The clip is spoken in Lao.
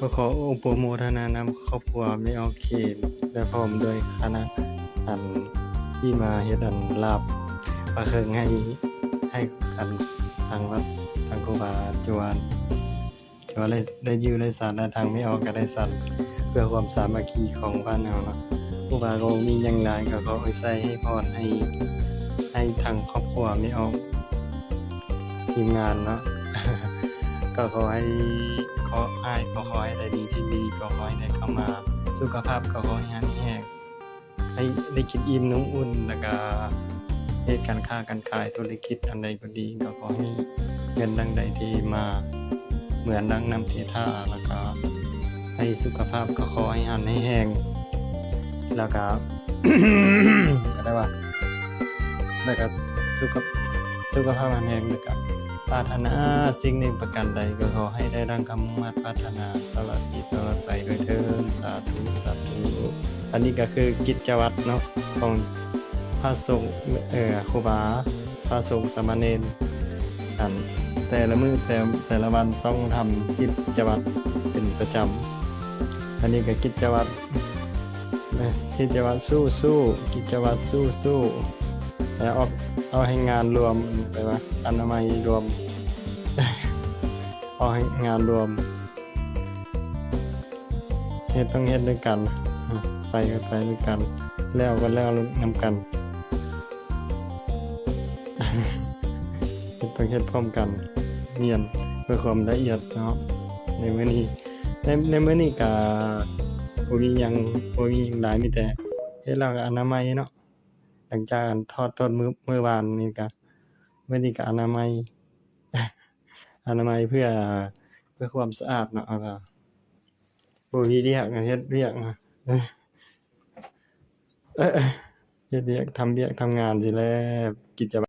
ກໍຂໍອະນຸໂມທະນານຳຄອບຄົວແມ່ອອກເຂມ ແລະ ພ້ອມດ້ວຍຄະນະ ອັນ ທີ່ມາເຮັດ ອັນ ລາບປາເຄິງໃຫ້ ໃຫ້ກັນ ທາງວັດ ທາງຄູບາຈວນ ຖືວ່າໄດ້ ໄດ້ຢູ່ໄດ້ສັນ ແລະ ທາງແມ່ອອກກໍໄດ້ສັນ ເພື່ອຄວາມສາມັກຄີຂອງບ້ານເຮົາເນາະ. ຄູບາກໍບໍ່ມີຫຍັງຫຼາຍ ກໍຂໍອວຍໄຊໃຫ້ພອນໃຫ້ ໃຫ້ທາງຄອບຄົວແມ່ອອກ ທີມງານເນາະ ກໍຂໍໃຫ້ ຂໍ ອ້າຍກໍຂໍໃຫ້ໄດ້ດີສິ່ງດີ ກໍຂໍໃຫ້ໄດ້ເຂົ້າມາ ສຸຂະພາບກໍຂໍໃຫ້ຮັ່ງມີແຮງ ໃຫ້ໄດ້ກິນອີ່ມນຸ່ງອຸ່ນ ແລ້ວກະເຮັດການຄ້າການຂາຍ ທຸລະກິດອັນໃດກໍດີ ກໍຂໍໃຫ້ເງິນດັ່ງໃດເທມາ ເໝືອນດັ່ງນ້ຳເທທ່າ ແລ້ວກະໃຫ້ສຸຂະພາບກໍຂໍໃຫ້ຮັ່ງໃຫ້ແຮງ ແລ້ວກະ ກໍໄດ້ວ່າ ແລ້ວກະສຸຂະ ສຸຂະພາບຮັ່ງແຮງ ແລ້ວກະປາດຖະໜາສິ່ງໜຶ່ງປະການໃດ ກໍຂໍໃຫ້ໄດ້ດັ່ງຄຳມຸ່ງມາດປາດຖະໜາ ຕະຫຼອດປີຕະຫຼອດໄປດ້ວຍເທີ້ນ ສາທຸ ສາທຸ. ອັນນີ້ກໍຄືກິດຈະວັດເນາະ ຂອງພະສົງ ເອີ ຄູບາ ພະສົງ ສາມະເນນ ອັນ ແຕ່ລະມື້ ແຕ່ ແຕ່ລະວັນຕ້ອງທຳກິດຈະວັດເປັນປະຈຳ. ອັນນີ້ກໍກິດຈະວັດ ກິດຈະວັດສູ້ໆ ກິດຈະວັດສູ້ໆ ແລ້ວອອກ ເອົາໃຫ້ງານລວມ ແປວ່າອະນາໄມລວມ ເອົາໃຫ້ງານລວມ ເຮັດຕ້ອງເຮັດນຳກັນ ໄປກໍໄປນຳກັນ ແລ້ວກໍແລ້ວນຳກັນ ເຮັດຕ້ອງເຮັດພ້ອມກັນ ຮຽນເພື່ອຄວາມລະອຽດເນາະ. ໃນມື້ນີ້ ໃນ ໃນມື້ນີ້ກະບໍ່ມີຫຍັງ ບໍ່ມີຫຍັງຫຼາຍ ມີແຕ່ເຮັດແລ້ວກະອະນາໄມເນາະ ຫຼັງຈາກອັນຖອດ ຖອດມື້ ມື້ວານນີ້ກະ ມື້ນີ້ກະອະນາໄມ ອະນາໄມເພື່ອ ເພື່ອຄວາມສະອາດເນາະ ແລ້ວກະບໍ່ມີວຽກ ເຮັດວຽກ ເຮັດວຽກ ທຳວຽກ ທຳງານຊີ້ແຫຼະ ກິດຈະ